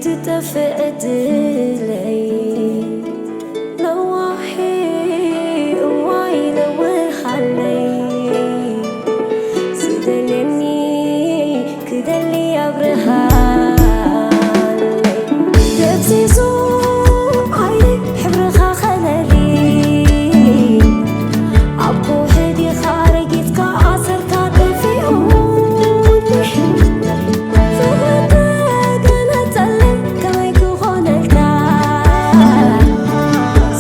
ትጠፍእ ዕድለይ ለዋሂ እዋይ ለውሃለይ ዝደልየኒ ክደሊ ኣብርሃለይ ደብዚዙ ዓይነይ ሕብርኻ ከለሊ ኣብ ከውሒ ዲኻ ረጊጽካ ኣሰርካ ጠፊኡኒ ፍቕሪ ተገነጸለይ ከመይ ክኾነልካ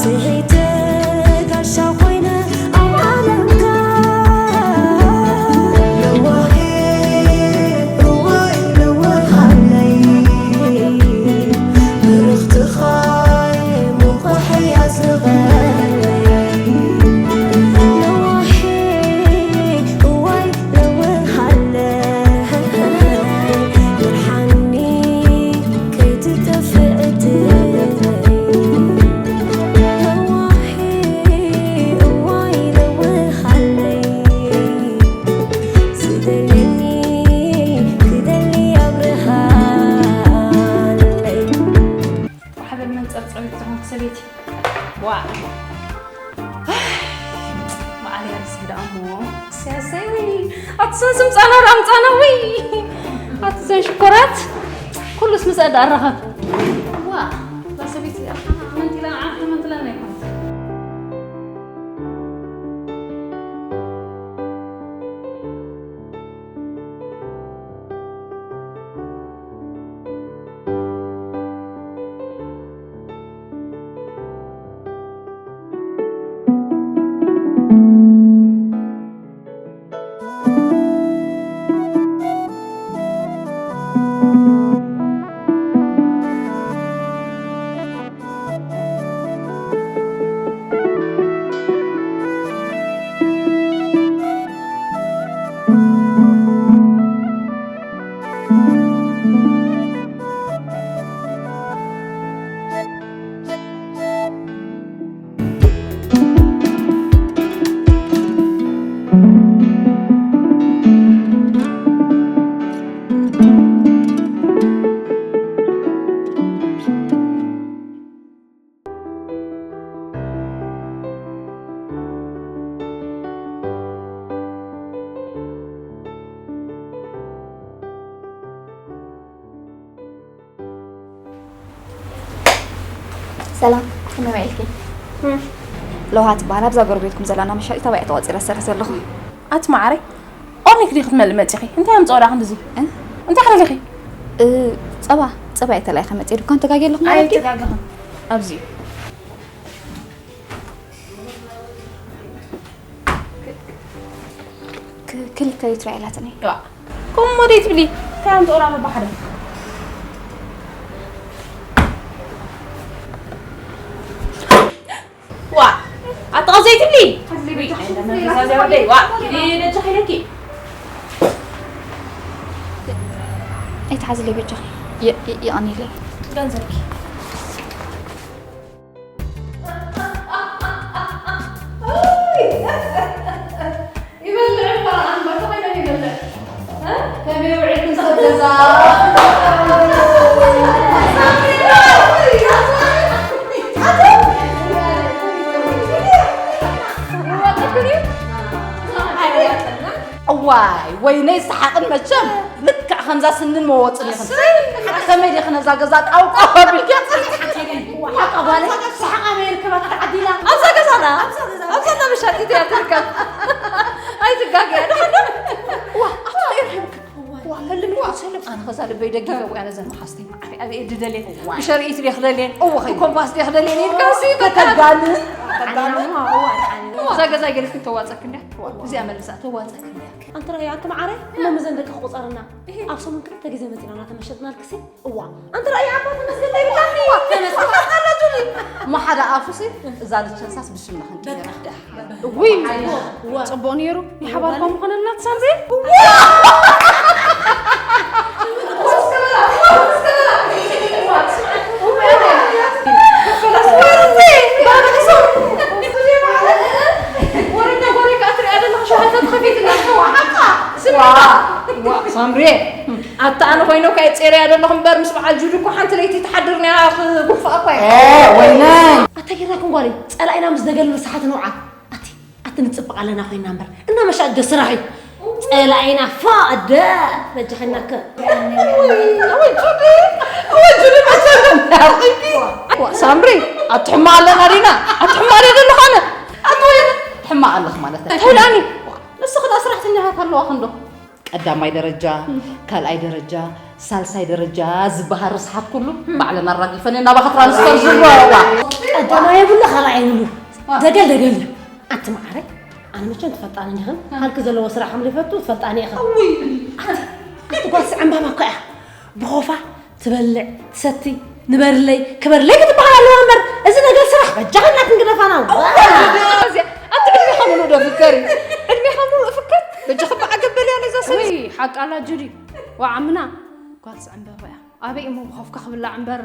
ስሒተ ጋሻ ኮይነ ኣብ ዓለምካ ለዋሂ እዋይ ለዋሃለይ ብርኽትኻ ሙቕሕ ያስቐለይ ለዋሂ እዋይ ለዋሃለይ ብርሃኒ ከይትጠፍእ ዕድለይ ለዋሂ እዋይ ለዋሃለይ ዝደልየኒ ክደሊ ኣብርሃለይ። ወሓበል መንጸርጸሪት ዝኾንክ ሰበይቲ። ዋ። መዓል እያ ርእሲ ደኣ እሞ። እሰይ፣ እሰይ፣ ውይ። ኣቲ ሰን ስምጻና ደኣ ምጻና፣ ውይ። ኣቲ ሰን ሽኮራት። ኩሉስ ምስ ኣዳ ኣራኸብ። ዋ። እዛ ሰበይቲ እዚኣ መንቲላ ንዓኻ መንቲላ ናይ ኮነት። ሰላም፣ ከመይ ውዒልኪ? ለውሃ ትበሃል ኣብዛ ጎረቤትኩም ዘላና መሻጢት ተባዒ ተቖፂረ ዝሰርሕ ዘለኹ። ኣቲ መዓረይ፣ ኦርኒክ ዲኺ ክትመልኢ መፂኺ? እንታይ ኣምፅኦ ደኣ ክንድዚ? እ? እንታይ ክትብሊ ኢኺ? እ፣ ፀባ፣ ፀባ እየ ተላኢኸ መፂእ። ድኳን ተጋግየ ኣለኹ ማለት ድዩ? ኣይተጋገኽን። ኣብዚ እዩ። ክ-፣ ክልተ ሊትሮ እያ ኢላትኒ። ዋ፣ ከምኡ ደይ ትብሊ? እንታይ ኣምፅኦ ደኣ በባሓደ? ዋ፣ ኣታ ዘይትብሊ። ሓዝለይ በጃኺ። ዋ፣ ኪዲ በጃኺ ኢለኪ። ኣይትሓዝለይ በጃኺ። የ-፣ የ-፣ የቐንየለይ። ገንዘብኪ። ይበልዕ እምበር፣ ኣንበሳ ኮይነ ይበልዕ። እ? ከመይ ውዒልኩም ሰብ ገዛ? እዋይ፣ ወይነይ ሰሓቕን መቸም ልክዕ ከምዛ ስንን መወፅን ኢኽን። ሓንቲ ከመይ ዲኽን ነዛ ገዛ ቃውቃው ኣቢልክያ? ሓቃ ጓለይ ሰሓቕ ኣበይ ይርከባ ተዓዲላ? ኣብዛ ገዛና፣ ኣብዛ ገዛ። ኣብዛ እንዳ መሻጢት እያ ትርከብ። ኣይትጋገያ፣ ደሓን ዶ? ዋ፣ ኣቶ ኤፍሬም፣ ዋ፣ ህልም፣ ዋ፣ ሰልም፣ ኣነ ኸዛ ልበይ ደጊፈ፣ ዋ፣ ኣነ ዘን መሓዝተይ መዓረይ፣ ኣበይ እየ ድደልየን? ዋ። ብሸርኢት ድየ ክደልየን? እወ፣ ኸይዱ። ብኮምፓስ ድየ ክደልየን? ኢልካ እሱ ይበቃ። ተጋንን፣ ተጋንን። እዋ፣ እዋ፣ እዋ። እዛ ገዛ ገለ ክትተዋፀክ እንድያ። ዋ፣ ዋ። እዚኣ መልሳ፣ ተዋፀክ እንድያ። ኣንቲ ራእይ፣ ኣንቲ መዓረይ፣ እሞ ምዘን ደቂ ክቑፀርና። እሂ። ኣብ ሰሙን ክልተ ግዜ መፂና እናተመሸጥናልክሲ። እዋ፣ ኣንቲ ራእይ ኣባ ተመስገን ዘይብላኒ። እዋ፣ ተመስገን። እዋ፣ ኣላ ጁሊ። እሞ ሓደ ኣፉሲ፣ እዛ ልቸንሳስ ብሽምና ክንቅይራ። በቃ። ውይ፣ እዋ። ጽቡቕ ነይሩ። ናይ ሓባር እዋ። ከምኡ ኾነልና ትሳምሪ? እዋ። ወረኛ ጎረካ እትሪኣ ዘለኻ ሸውሃተ ተኸፊትና። እዋ፣ ሓቃ። ስሚ። እዋ፣ እዋ፣ ሳምሪ። ኣታ ኣነ ኮይነ እኮ እየ ጼርያ ዘለኹ እምበር፣ ምስ በዓል ጁዲ እኮ ሓንቲ ለይቲ ትሓድር ነይራ፣ ክጉሕፋ እኮ እየ። ወይነይ። ኣታ ጌርናኩም ጓለይ፣ ጸላኢና ምስ ደገል ንስሓት ንውዓል። ኣቲ፣ ኣቲ ንጽብቕ ኣለና ኮይና እምበር፣ እና መሻት ዶ ስራሕ እዩ። ጸላኢና ፋ ኣደ በጃኸናከ። ወይ ጁዲ፣ ወይ ጁዲ መሰለን ታርቂ። ዋ፣ ሳምሪ፣ ኣቲ ሕማቕ ኣለና ዲና? ኣቲ ሕማቕ ኣለና ዲና? ኣቲ ወይ ሕማቕ ኣለኽ ማለት እዩ። ተውላኒ። ንስኺ ዳ ስራሕተኛታት ኣለዋ ክንዶ? ቀዳማይ ደረጃ፣ ካልኣይ ደረጃ፣ ሳልሳይ ደረጃ ዝበሃል ርስሓት ኩሉ ባዕለን ኣራጊፈን እየን ናባኻ ትራንስፈር ዝብልዋ። ቀዳማይ የብሉ፣ ካልኣይ የብሉ። ደገል ደገል። ኣቲ መዓረይ፣ ኣነ መቸም ትፈልጣኒ ኢኽን። ሃልኪ ዘለዎ ስራሕ ከም ዘይፈቱ ትፈልጣኒ ኢኽን። ኣቲ፣ ኣቲ ጓል ስዕምባባ እኮ እያ። ብኾፋ ትበልዕ፣ ትሰቲ፣ ንበርለይ፣ ክበርለይ ክትበሃል ኣለዋ እምበር፣ እዚ ነገር ስራሕ በጃኻ እናትንግደፋና። እዚኣ፣ ኣቲ ዕድሜኻ ሙሉእ ዶ ፍከሪ? ዕድሜኻ ሙሉእ ፍከር? በጃኻ በዓል ገበል እያ ነዛ ሰብ። ወይ፣ ሓቃ ኣላ ጁዲ። ወዓምና፣ ጓል ስዕምባባ እያ። ኣበይ እሞ ብኾፍካ ክብላዕ እምበር፣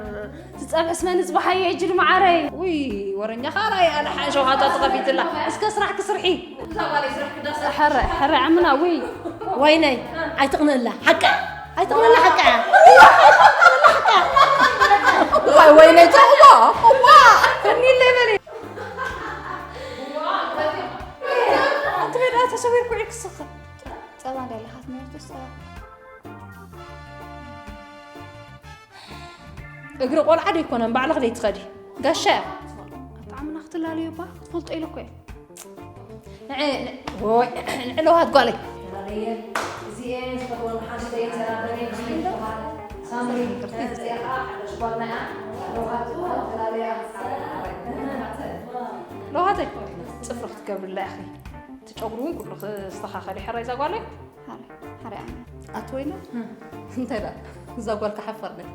ትጸብሕስ መን ጽባሕ ኣየ ጅል መዓረይ። ውይ፣ ወረኛ ኻራይ፣ ኣነ ሓን ሸውሃታ ተኸፊትላ። እስከ ስራሕ ክስርሒ። እዛ ጓለይ ስራሕ ክዳሳ። ሕረ፣ ሕረ ዓምና፣ ውይ። ወይነይ፣ ኣይትቕንእላ፣ ሓቃ። ኣይትቕንእላ፣ ሓቃ። ዋይ፣ ወይነይ፣ ተቕባ። እዋ። ከኒለይ በሊ። ኣንቲ በዳ ተሰዊርኩ ኢልክ ስኸ። ጸባ እንዳለኻት መርቱ ጸባ። እግሪ ቆልዓ ደይኮነን፣ ባዕልኺ ደይትኸዲ። ጋሻ እያ። ኣጣዕምና ክትላለዮ እባ ክትፈልጦ ኢለ እኮ እየ። ንዕ-፣ ንዕ-፣ ወይ፣ ንዕ ለውሃት ጓለይ። እዚኤን ዝፈትወን ሓንቲ ደይን ዘናበረን ሳምሪ፣ እዚኣ ኸዓ ሓደሽ ጓልና እያ። ለውሃት ተላለያ። ለውሃተይ፣ ጽፍሪ ክትገብርላ ኢኺ። እቲ ጨጉሪ እውን ኩሉ ክስተኻኸል እዩ። ሕራይ እዛ ጓለይ። ሓራይ፣ ሓራይ ዓይነት። ኣቲ ወይነ? እንታይ ደኣ? እዛ ጓል ክሓፈር ነይ።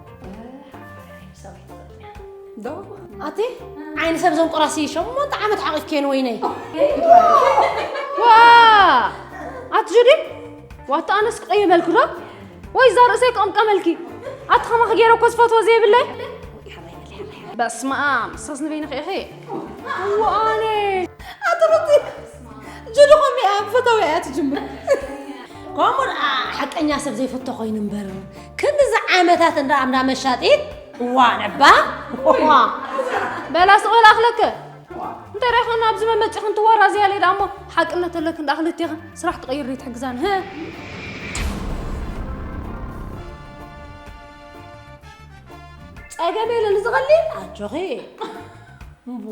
ዶ? ኣቲ ዓይኒ ሰብ ዘንቆራሲ ሸሞንተ ዓመት ሓቂፍክየን ወይነይ። ዋ! ኣቲ ጁዲ? ዋታ ኣነስ ክቐይመልኩ ዶ? ወይ እዛ ርእሰይ ክቕምቀመልኪ? ኣቲ ከማኺ ገይረ እኮ ዝፈትዎ ዘይብለይ። በስመ ኣብ፣ ንሳስ ንበይንኺ ኢኺ። እዋኣነ። ኣቲ ሩቲ፣ ጅዱ ከምኡ እያ፣ ፈታዊ እያ ትጅምር። ከምኡ ደኣ ሓቀኛ ሰብ ዘይፈቶ ኮይኑ እምበር፣ ክንድዚ ዓመታት እንዳ፣ እንዳ መሻጢት፣ እዋ ነባ፣ እዋ። በላ ስቕ በላ ኣኽለከ። እንታይ ርኢኻ ኣብዚ መመጺ ክንትወራዘያ ለይ ደኣ እሞ፣ ሓቅነት ኣለክን ደኣ ክልቴኽን ስራሕ ክቕይር ትሕግዛን፣ ህ? ጸገም የለን፣ እዚ ቀሊል፣ ኣጆኺ። እምቧ።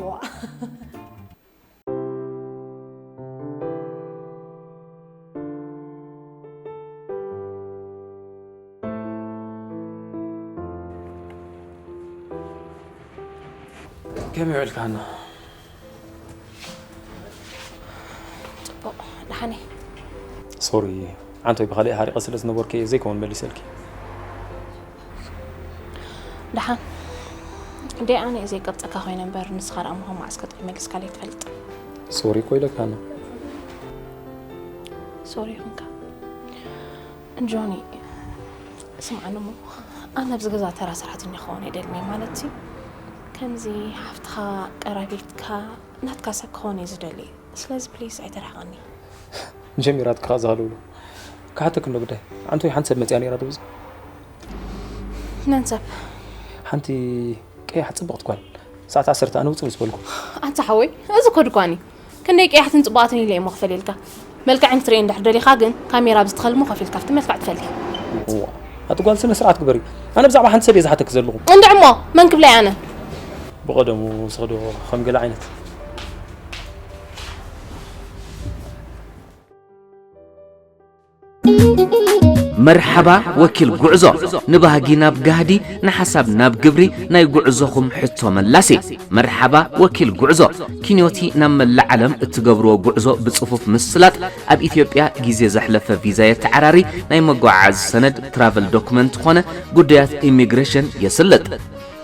ከመይ ውዕልካ ሃና? ጽቡቕ፣ ደሓን እየ። ሶሪ፣ ዓንቶይ ብኻልእ ሓሪቐ ስለ ዝነበርኩ እየ ዘይከውን መሊሰልኪ። ደሓን። ደይ ኣነ እየ ዘይቀብጸካ ኮይነ እምበር፣ ንስኻ ደኣ እሞ ከም መዓስ ከጥዒ መሊስካለይ ትፈልጥ። ሶሪ እኮ ኢለካ ሃና። ሶሪ ይኹንካ። ጆኒ፣ ስምዓኒ እሞ፣ ኣነ ኣብዚ ገዛ ተራ ሰራሕተኛ ክኸውን ኣይደልን እየ፣ ማለት ከምዚ ሓፍትኻ፣ ቀራቢትካ፣ ናትካ ሰብ ክኸውን እየ ዝደሊ። ስለዚ ፕሊዝ ኣይተርሕቐኒ። ጀሚራትካ ዝሃለውሉ። ክሓተክ እንዶ ግዳይ። ኣንቶይ ሓንቲ ሰብ መጽያ ነይራ ዶ እዚ? መን ሰብ? ሓንቲ ቀያሕ ጽብቕቲ ጓል። ሰዓት ዓሰርተ ኣነ ውጽእ ምስ በልኩ። ኣንታ ሓወይ፣ እዚ እኮ ድኳን እዩ። ክንደይ ቀያሕትን ጽቡቓትን ኢለ እየ እሞ ክፈልየልካ። መልክዐን ክትርእየን እንድሕር ደሊኻ ግን፣ ካሜራ ኣብዚ ትኸልሞ ከፊልካ ኣብቲ መልክዕ ትፈልየ። እዋ፣ ኣቲ ጓል ስነ ስርዓት ግበሪ። ኣነ ብዛዕባ ሓንቲ ሰብ እየ ዝሓተክ ዘለኹ። እንድዒ እሞ፣ መን ክብላ እየ ኣነ? ብቐደሙ ስኽዶ ከም ገለ ዓይነት። መርሓባ ወኪል ጉዕዞ፣ ንባህጊ ናብ ጋህዲ፣ ንሓሳብ ናብ ግብሪ፣ ናይ ጉዕዞኹም ሕቶ መላሲ። መርሓባ ወኪል ጉዕዞ፣ ኪንዮቲ ናብ መላእ ዓለም እትገብርዎ ጉዕዞ ብጽፉፍ ምስላጥ፣ ኣብ ኢትዮጵያ ግዜ ዘሕለፈ ቪዛ የተዓራሪ፣ ናይ መጓዓዓዚ ሰነድ ትራቨል ዶክመንት ኮነ ጉዳያት ኢሚግሬሽን የስልጥ።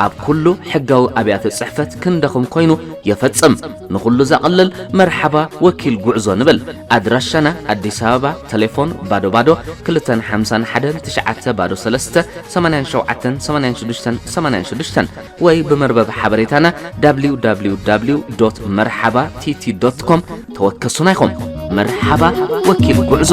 ኣብ ኩሉ ሕጋዊ ኣብያተ ጽሕፈት ክንደኹም ኮይኑ የፈጽም። ንኹሉ ዘቕልል መርሓባ ወኪል ጉዕዞ ንብል። ኣድራሻና ኣዲስ ኣበባ፣ ቴሌፎን ባዶ ባዶ ክልተን ሓምሳን ሓደን ትሽዓተ ባዶ ሰለስተ ሰማንያን ሸውዓተን ሰማንያን ሽዱሽተን ሰማንያን ሽዱሽተን ወይ ብመርበብ ሓበሬታና www.merhaba.tt.com ተወከሱና ኢኹም። መርሓባ ወኪል ጉዕዞ።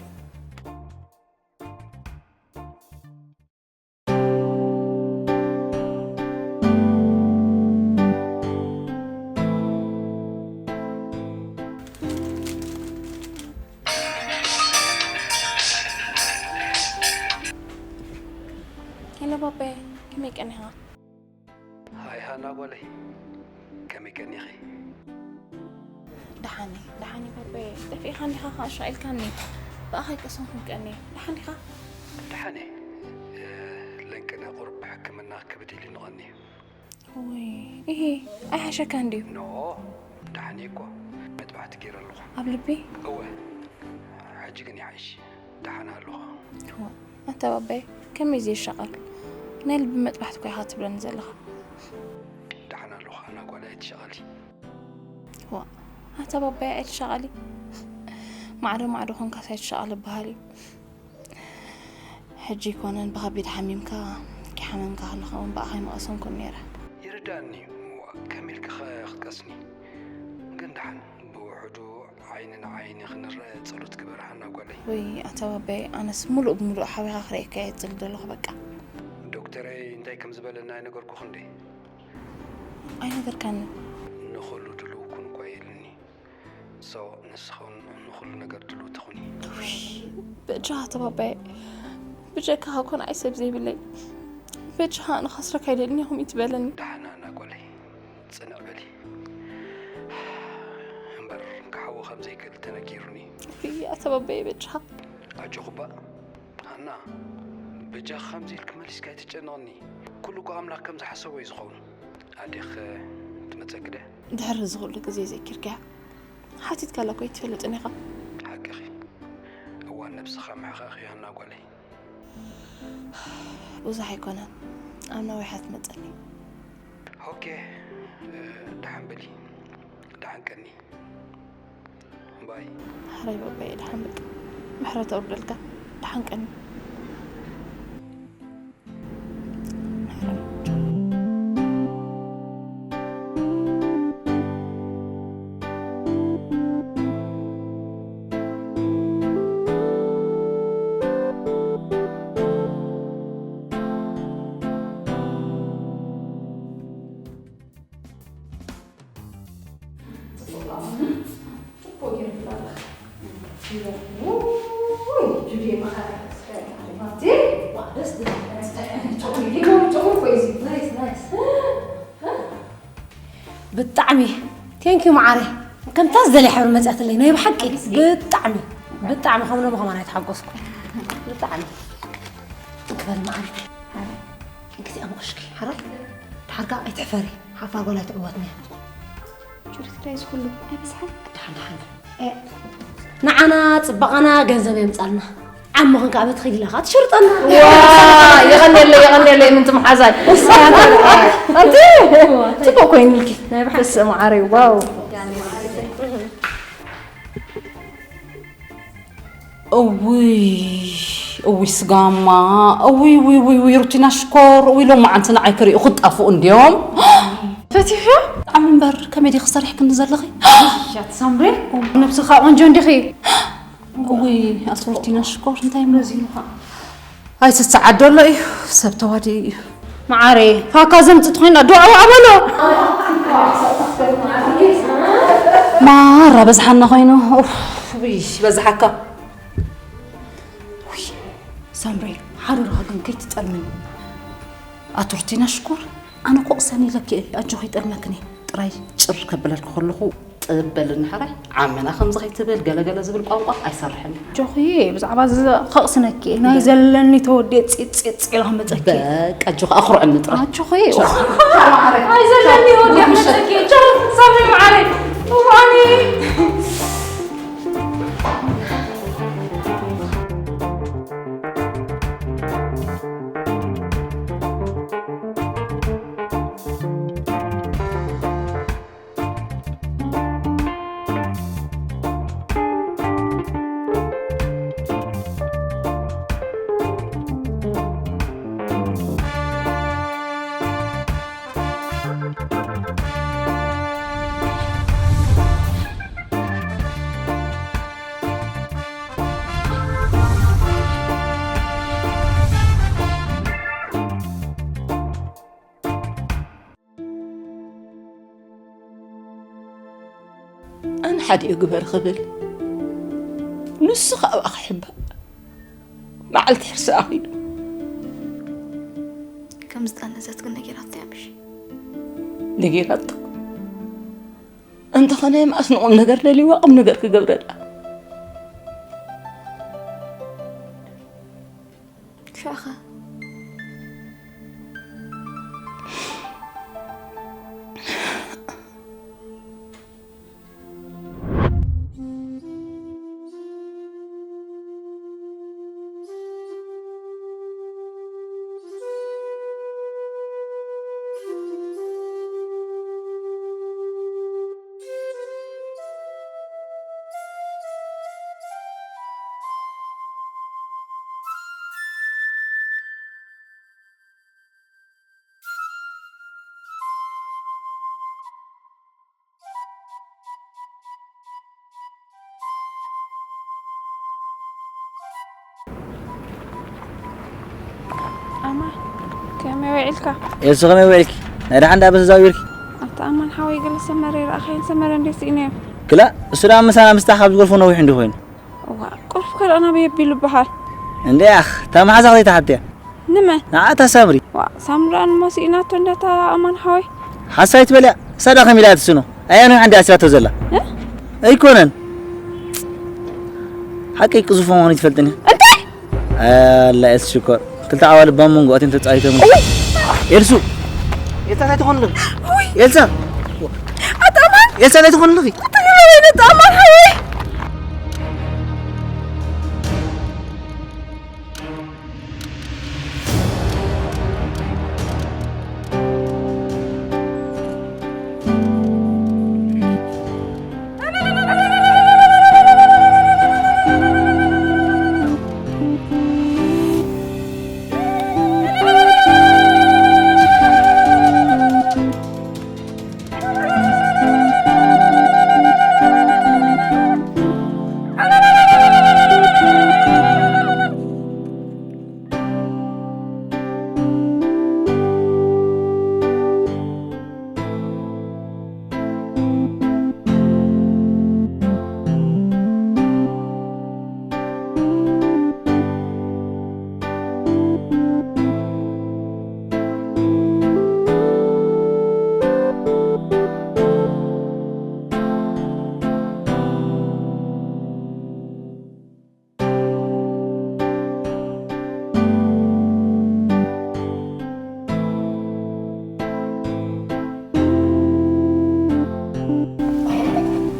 በይ፣ ከመይ ቀኒኻ? ሃይ ሃና ጓለይ፣ ከመይ ቀኒኺ? ደሓን እየ፣ ደሓን እየ ባባየ። ጠፊእካ እንዲኻ ኸዓ ሻቒልካኒ። ብኣኻ ኣይቀሰንኩን ቀንየ። ደሓን ዲኻ? ደሓን እየ። ለንቅነ ቁሩብ ብሕክምና ክብድ ኢሉ ንቐኒ። ወይ፣ እሂ፣ ኣይሓሸካን ድዩ? ኖ፣ ደሓን እየ እኮ። መጥባሕቲ ገይረ ኣለኹ። ኣብ ልቢ? እወ፣ ሕጂ ግን ይሓይሽ። ደሓን ኣለኹ። እዋ፣ ኣታ ባባየ፣ ከመይ ዘይሻቐል? ናይ ልቢ መጥባሕቲ እኮ ኢኻ ትብለኒ ዘለኻ። ደሓን ኣለኹ፣ ኣና ጓል ኣይትሻቐሊ። ዋ፣ ኣታ ባባየ ኣይትሻቐሊ። ማዕረ ማዕረ ኮንካስ ኣይትሻቐሊ በሃል እዩ። ሕጂ ኣይኮነን ብኸቢድ ሓሚምካ፣ ከይሓመምካ ከለኻ እውን ብኣኻ ኣይምቐሰንኩን ነይረ። ይርዳእኒ እዩ። ዋ፣ ከመይ ኢልካ ኸ ክትቀስኒ? ግን ደሓን ብውሕዱ ዓይኒ ንዓይኒ ክንረአ ጸሎት ግበር ሃና ጓለይ። ወይ ኣታ ባባየ፣ ኣነስ ሙሉእ ብሙሉእ ሓቢኻ ክርእየካ እየ ዝጽሊ ዘለኹ በቃ። ዶክተረይ እንታይ ከም ዝበለኒ ኣይነገርኩኽን ድየ? ኣይነገርካንን። ንኹሉ ድሉው ኩን እኳ ኢሉኒ። ሶ ንስኺ እውን ንኹሉ ነገር ድሉው ትኹኒ። በጃኻ ኣታ ባባየ፣ ብጀካኻ እኮ ንዓይ ሰብ ዘይብለይ። በጃኻ ኣነ ክኸስረካ ኣይደልን እየ ከምኡ ትበለኒ። ደሓን ሃና ጓለይ፣ ጽንዕ በሊ። እምበር ክሓዊ ከም ዘይክእል ተነጊሩኒ። ውይ ኣታ ባባየ በጃኻ። ኣጆኺ እባ ሃና፣ በጃኺ ከምዚ ኢልኪ መሊስኪ ኣይትጨነቕኒ። ኩሉ እኮ ኣምላኽ ከም ዝሓሰቦ እዩ ዝኸውን። ኣዴኺ ትመጸኪ ድያ? ድሕሪ እዚ ኩሉ ግዜ ዘኪርካያ ሓቲትካላ እኮ ኣይትፈልጥን ኢኻ። ሓቅኺ። እዋን ነብስኻ ምሕቓቕ እዩ ሃና ጓለይ። ብዙሕ ኣይኮነን፣ ኣብ ነዊሓ ትመጸኒ። ኦኬ፣ ደሓን በሊ፣ ደሓን ቀኒ። ባይ። ሕራይ ባባየ፣ ደሓን በቃ፣ ምሕረት ኣውርደልካ፣ ደሓን ቀኒ። ብጣዕሚ ቴንኪ መዓረይ፣ ከምታ ዝደልያ ሕብሪ መፅኣትለይ ናይ ብሓቂ። ብጣዕሚ ብጣዕሚ ከም ሎሚ ከማን ኣይተሓጎስኩ። ብጣዕሚ እንክበል መዓረይ። እንክቲ ኣምቆሽኪ ሓራይ ድሓርካ ኣይትሕፈሪ። ሓፋር ጓል ኣይትዕወትኒ። ጁሪት ክዳይ ዝኩሉ ኣይበዝሓን። ድሓን ድሓን ንዓና ፅባቐና ገንዘብ የምፃልና። ዓሞ ክንካ ኣበ ትኽይድ ኢላኻ ትሽርጠና። የቐንየለ የቐንየለ ምንቲ መሓዛይ ኣንቲ ፅቡቅ ኮይኑልኪ። በስመ ዓረይ ዋው። እውይ እውይ ስጋማ እውይ ውይ ውይ ውይ ሩቲና ሽኮር እውይ ሎማዓንቲ ንዓይ ክሪኡ ክጣፍኡ እንድዮም። ፈቲሑ ብጣዕሚ እምበር ከመይ ዲኺ ሰሪሕክኒ ዘለኺ? ያት ሳምሪ ነብስኻ ቆንጆ እንዲኺ። እውይ ኣቲ ሩቲና ሽኮር እንታይ መዚኑኻ? ኣይትተዓደሎ እዩ ሰብ ተዋዲኡ እዩ። መዓረይ ፋካ ዘምፅእ ተኮይና ዶ ኣዋ ኣበሎ። ማራ በዝሓና ኮይኑ ኡፍ፣ ውይ በዝሓካ። ውይ ሳምሪ ሓደራኻ ግን ከይትጠልምኒ። ኣቲ ሩቲና ሽኮር ኣነ እኮ ቅሰኒ ኢለኪ እየ ኣጆኺ ይጠልመክን እየ ጥራይ ጭር ከብለልኪ ከለኹ ጥብ በልኒ ሓራይ ዓመና ከምዚ ከይትብል ገለገለ ዝብል ቋንቋ ኣይሰርሕን እዩ። ኣጆኺ ብዛዕባ እዚ ከቕስነኪ እየ ናይ ዘለኒ ተወዲኤ ፂፅ ፂፅ ኢለ ክመፀኪ እየ። በቃ ኣጆኺ ኣኹርዕኒ ጥራይ። ኣጆኺ ናይ ዘለኒ ወዲኣ መፀኪ ቻው ሳሚ መዓረይ እዋኒ ኣነ ሓዲኡ ግበር ክብል ንሱ ካብ ኣኺሕባ መዓልቲ ሕርሲ ኣኺሉ ምስ ጠነሰት ግን ነጊራቶ እያ ምሽ? ነጊራቶ። እንተኾነ መኣስ ንቑም ነገር ደልይዋ ቁም ነገር ክገብረላ። ሽዕኸ? ኣማ፣ ከመይ ውዒልካ? ኤልሱ፣ ከመይ ውዒልኪ? ናይ ደሓን ደኣ በሰ ዛዊርኪ? ኣታ ኣማን ሓወይ፣ ገለ ሰመረ ይረኣኻዮን ሰመረ እንዴት ስኢነዮ? ክላ፣ እሱ ደኣ ምሳና ምስታ ካብ ዝገርፎ ነዊሕ እንዲ ኮይኑ። እዋ፣ ቁልፍ ከልኦ ናበይ ኣቢሉ ይበሃል? እንዴ ኣኽ፣ እታ መሓዛ ከይተሓትያ። ንመን? ንዓታ ሳምሪ። ዋ፣ ሳምሪ ኣንሞ ስኢናቶ እንዳታ ኣማን ሓወይ። ሓሳዊት በልያ፣ እሳ ደኣ ከመይ ኢላ ትስኖ? ኣያ ነዊሕ እንዲ ኣሲራቶ ዘላ? እ? ኣይኮነን። ሓቀይ ቅዝፎ ምዃኑ ይትፈልጥኒ። እንታይ? ኣላ ኤልሱ ሽኮር። ክልተ ዓዋልብ ኣብ መንጎ ኣትዮም ተጻዊቶም። እውይ! ኤልሱ! ኤልሳ እንታይ ትኾን ኣለኺ? እውይ! ኤልሳ! ኣታ ኣማን! ኤልሳ እንታይ ትኾን ኣለኺ? ኣታ ወይኔ ኣታ ኣማን ሓወይ!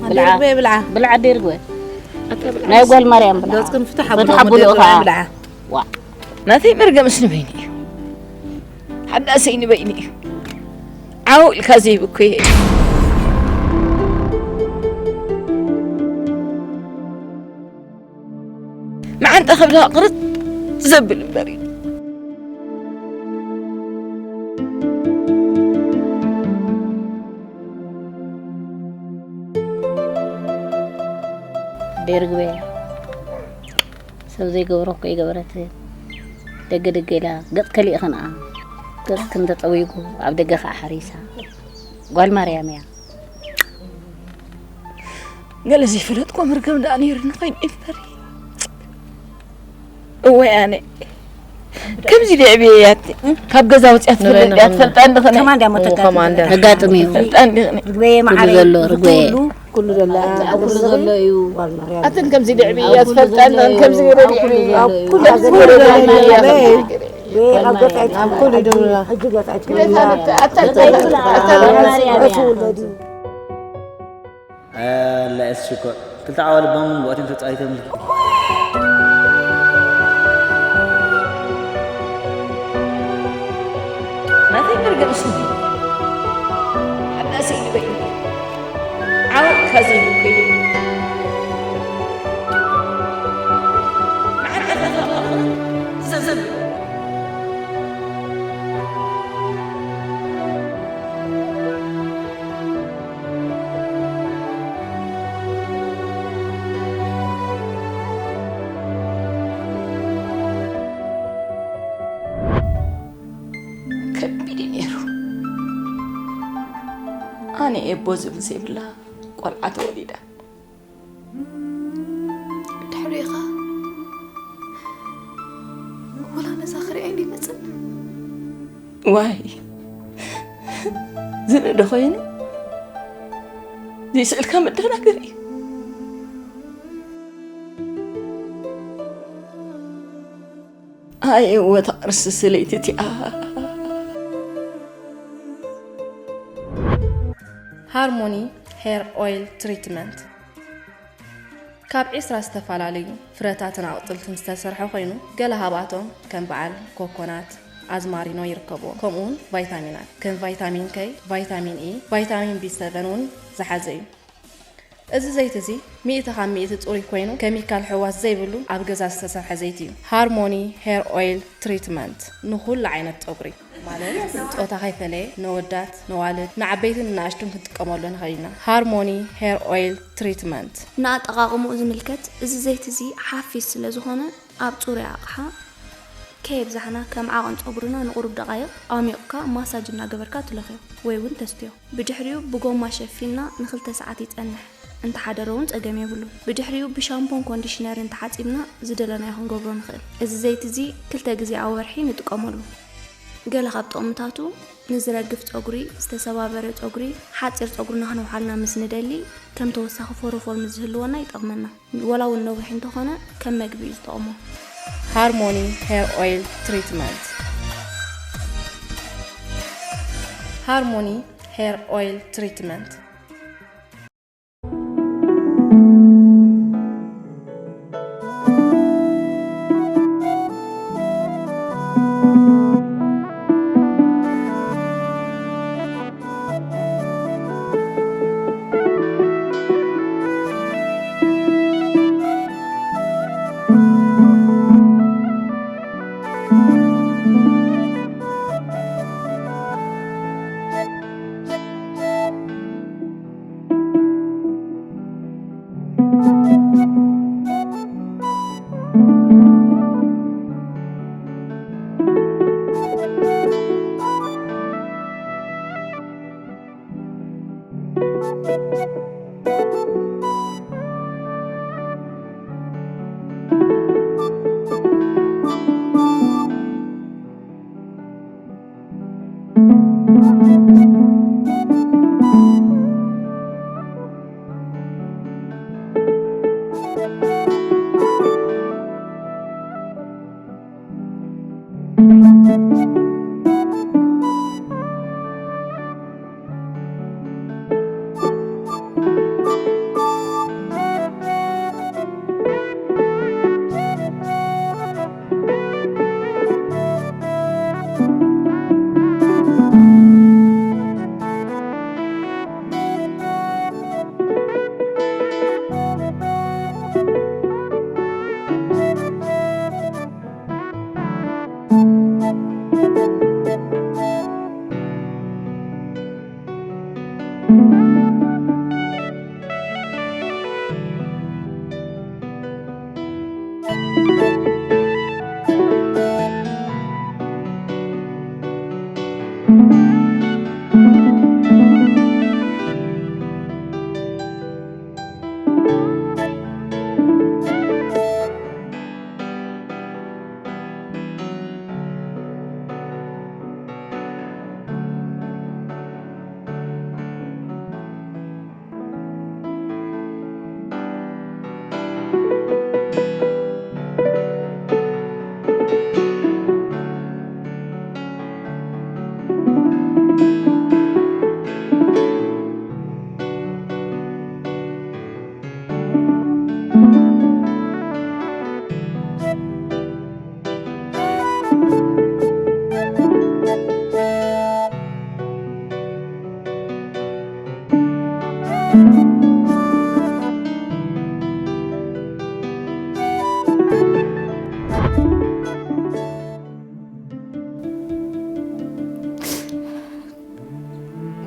ብልዓ። ኣደይ ርግበ ብልዓ። ብልዓ ኣደይ ርግበ። ኣታ ብልዓ። ናይ ጓል ማርያም ብልዓ። ገጽክን ፍትሕ ፍትሕ ኣቡሉ ኣቡሉ ኣቡሉ ኸዓ። ብልዓ። ዋ። ናተይ መርገምስ ንበይኑ እዩ። ሓዳሰይ ንበይኑ እዩ። ዓው ኢልካ ዘይብኩ ይሄ። መዓንጣ ከብላ ቅርጽ ዘብል እምበር እዩ። ደርግበ ሰብ ዘይገብሮ እኮ ይገበረት። ደገ ደገ ኢላ ገጽ ከሊእ ኸንኣ ገጽ ክንተጸዊጉ ኣብ ደገ ኸዓ ሓሪሳ። ጓል ማርያም እያ። ገለ ዘይፈለጥኮ መርገም ደኣ ነይሩኒ ኸይኑ እምበር። እወ ኣነ ከምዚ ደዕብየያት ካብ ገዛ ወፅያ ትፈልጥ ንበይና እያ ትፈልጣ እንድኽነ። ከማን ድያ ሞተታ? ከማን ድያ? ኣጋጥሚ እዩ። ትፈልጣ እንድኽነ። ርግበየ ርግበ መዓረይ ዘሎ፣ ርግበየ። ኩሉ ደላ ኩሉ ዘሎ እዩ። ኣትን ከምዚ ደዕብየያ ትፈልጣ እንድኽነ ከምዚ ገይረ ደዕብየ። ኣብ ኩሉ ኣብ ኩሉ ዘሎ እዩ። ኣብ ኩሉ ደላ። ሕጂ ገጻ ኣይትኩን። ኣታ ኣታ ኣታ ኣላ ኤልሲ ሽኮር ክልተ ዓዋልብ ኣብ መንጎ ኣትዮም ተጻይቶም። ናተይ መርገም ስሙ ሓዳሰይ ንበይኑ ዓወት ካዘይ ይኮይ መዓት ኣፈፋ ዘዘብ ከቢድ እዩ ነይሩ። ኣነ እየ ቦዝም ዘይብላ ቆልዓ ተወሊዳ። ድሕሪኻ ወላ ነዛ ክሪኣ ኢሉ ይመጽእ። ዋይ፣ ዝርኢ ዶ ኾይኑ? ዘይስእልካ መደናገሪ እዩ። ኣይ፣ እወ፣ እታ ቅርሲ ስለይቲ እቲኣ። ሃርሞኒ ሄር ኦይል ትሪትመንት ካብ ዒስራ ዝተፈላለዩ ፍረታትን ኣቕጥልትን ዝተሰርሐ ኮይኑ፣ ገለ ካብኣቶም ከም በዓል ኮኮናት፣ ኣዝማሪኖ ይርከብዎም። ከምኡ እውን ቫይታሚናት ከም ቫይታሚን ከይ፣ ቫይታሚን ኢ፣ ቫይታሚን ቢ ሰቨን እውን ዝሓዘ እዩ። እዚ ዘይቲ እዚ ሚእቲ ካብ ሚእቲ ጽሩይ ኮይኑ፣ ኬሚካል ሕዋስ ዘይብሉ፣ ኣብ ገዛ ዝተሰርሐ ዘይቲ እዩ። ሃርሞኒ ሄር ኦይል ትሪትመንት ንኹሉ ዓይነት ጸጉሪ ማለት ጾታ ከይፈለየ፣ ነወዳት፣ ነዋልድ፣ ንዓበይትን ንኣሽቱን ክንጥቀመሉ ንኽእል ኢና። ሃርሞኒ ሄር ኦይል ትሪትመንት። ንኣጠቓቕምኡ ዝምልከት፣ እዚ ዘይቲ እዚ ሓፊስ ስለ ዝኾነ፣ ኣብ ጽሩይ ኣቕሓ ከየብዛሕና፣ ከም ዓቐን ጸጉርና ንቑሩብ ደቓይቕ ኣዕሚቑካ ማሳጅ እናገበርካ ትለኽዮ ወይ እውን ተስትዮ። ብድሕሪኡ ብጎማ ሸፊንና ንኽልተ ሰዓት ይጸንሕ። እንተሓደረ እውን ጸገም የብሉን። ብድሕሪኡ ብሻምፖን ኮንዲሽነርን ተሓጺብና ዝደለናዮ ክንገብሮ ንኽእል። እዚ ዘይቲ እዚ ክልተ ግዜ ኣብ ወርሒ ንጥቀመሉ። ገለ ካብ ጥቕምታቱ፣ ንዝረግፍ ጸጉሪ፣ ዝተሰባበረ ጸጉሪ፣ ሓጺር ጸጉርና ከነውሓልና ምስ ንደሊ፣ ከም ተወሳኺ ፎሮፎር ምስ ዝህልወና ይጠቕመና። ወላ እውን ነዊሕ እንተኾነ ከም መግቢ እዩ ዝጠቕሞ። ሃርሞኒ ሄር ኦይል ትሪትመንት። ሃርሞኒ ሄር ኦይል ትሪትመንት።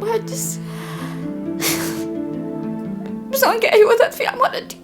ብሓድስ ብሳንኪ ህይወት ኣጥፊኣ ማለት ድዩ?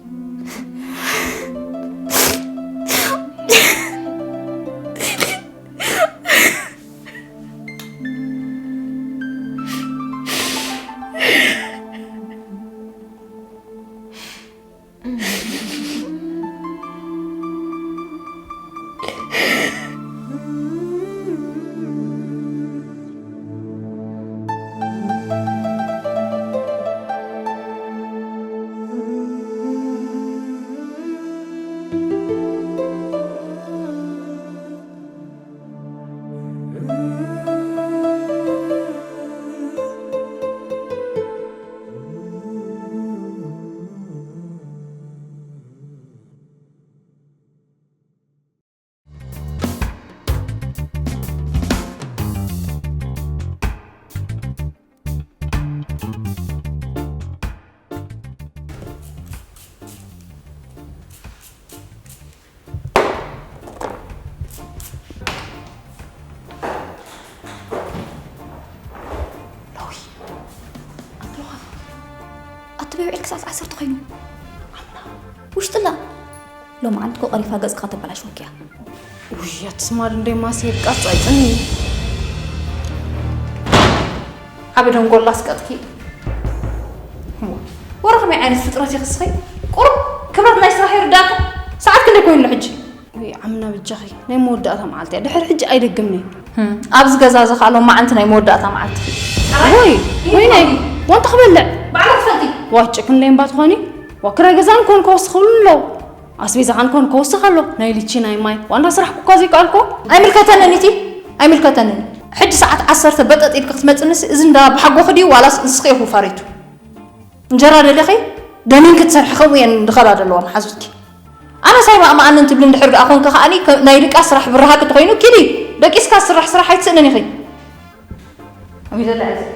ዓሰርተ ኮይኑ ውሽጥላ ሎማዓንቲ እኮ ቀሪፋ ገጽካ ተበላሽወኪያ። ውይ ኣትስማል እንደ ማሴር ቃጽ ኣይጽኒ። ዓቢ ደንጎላ ስቀጥኪ። ወረ ከመይ ዓይነት ፍጥረት ይኽስኸይ? ቁሩብ ክብረት ናይ ስራሕ ይርዳእካ። ሰዓት ክንደይ ኮይኑ ኣሎ ሕጂ? ወይ ዓምና ብጃኺ ናይ መወዳእታ መዓልቲ እያ። ድሕሪ ሕጂ ኣይደግምኒ። ህም፣ ኣብዚ ገዛ እዚ ከዓ ሎማዓንቲ ናይ መወዳእታ መዓልቲ። ወይ ወይነይ ወንታ ክበልዕ ባዕላ ትፈልጢ። ዋጭ ክንደይ እምባ ትኾኒ? ዋ ክራይ ገዛን ኮን ከወስኽ ኣሎ። ኣስቤዛኻን ኮን ከወስኽ ኣሎ። ናይ ልቺ ናይ ማይ ዋንዳ ስራሕ ኩኳ ዘይከኣልኮ። ኣይምልከተንን እቲ ኣይምልከተንን። ሕጂ ሰዓት ዓሰርተ በጠጥ ኢልኪ ክትመፅንስ እዚ እንዳ ብሓጎኺ ድዩ ዋላስ ንስኺ ኢኹ ፋሪቱ? እንጀራ ደሊኺ ደኒን ክትሰርሒ ከምኡ እየን ዝኸዳ ዘለዋ መሓዙትኪ። ኣነስ ኣይማእማኣንን ትብሊ እንድሕር ደኣ ኮንኪ ከኣኒ ከ- ናይ ድቃስ ስራሕ ብርሃኪ ተኾይኑ ኪዲ ደቂስካ ስራሕ ስራሕ ኣይትስእንን ኢኺ። ኣበይ ዘላ እያ እዚኣ?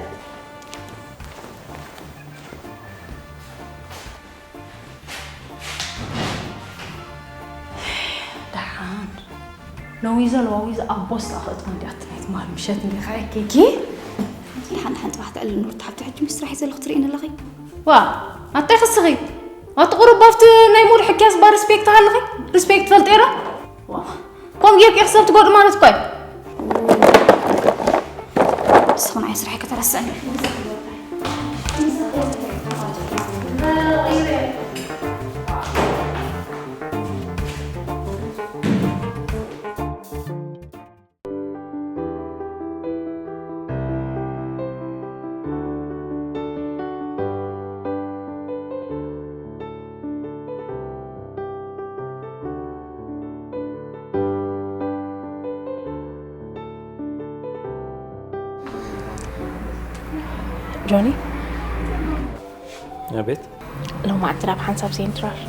ደሓን ሎዊዘ ለዋዊዘ ኣብ ቦስጣ ክእትዋ እንዲያ እቲ ናይ ትማል ምሸት እንዲኻ ያኬኪ። ሓንቲ ሓንቲ ባሕቲ ዕልል ኑርቲ ሓብቲ ሕጂ ምስ ስራሕ ዘለኹ ትርእይኒ ኣለኺ። ዋ ኣታይ ክስኺ ኣቲ ቁሩብ ኣብቲ ናይ ሙድ ሕክያ ዝባ ሪስፔክት ሃለኺ ሪስፔክት ፈልጤ ዶ ዋ ከም ጌርኪ ክሰብ ትጎዱ ማለት እኮ እዩ ንስኹ ንዓይ ስራሐይ ከተረስዕኒ ጆኒ ኣቤት ሎማዓንቲ ናብ ሓንሳብ ሴንትራል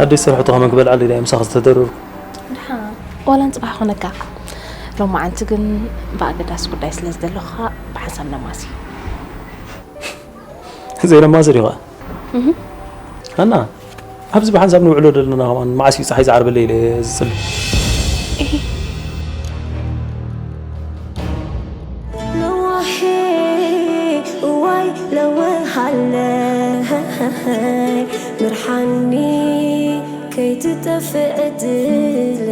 ኣደይ ዝሰርሐቶ ከመን ክበልዓለይ ድያ ምሳኺ ዝተደረርኩ ድሓ ዋላ ንፅባሕ ኮነካ ሎማዓንቲ ግን ብኣገዳሲ ጉዳይ ስለ ዝደለኹ ብሓንሳብ ነማሲ ዘይነማሲ ዲኻ ሃና ኣብዚ ብሓንሳብ ንውዕሎ ዘለና ከማን መዓስ እዩ ፀሓይ ዝዓርበለይ ኢለ ዝፅሊ ለዋሄ እዋይ ለወሃለይ ምርሓኒ ከይትጠፍእ ዕድል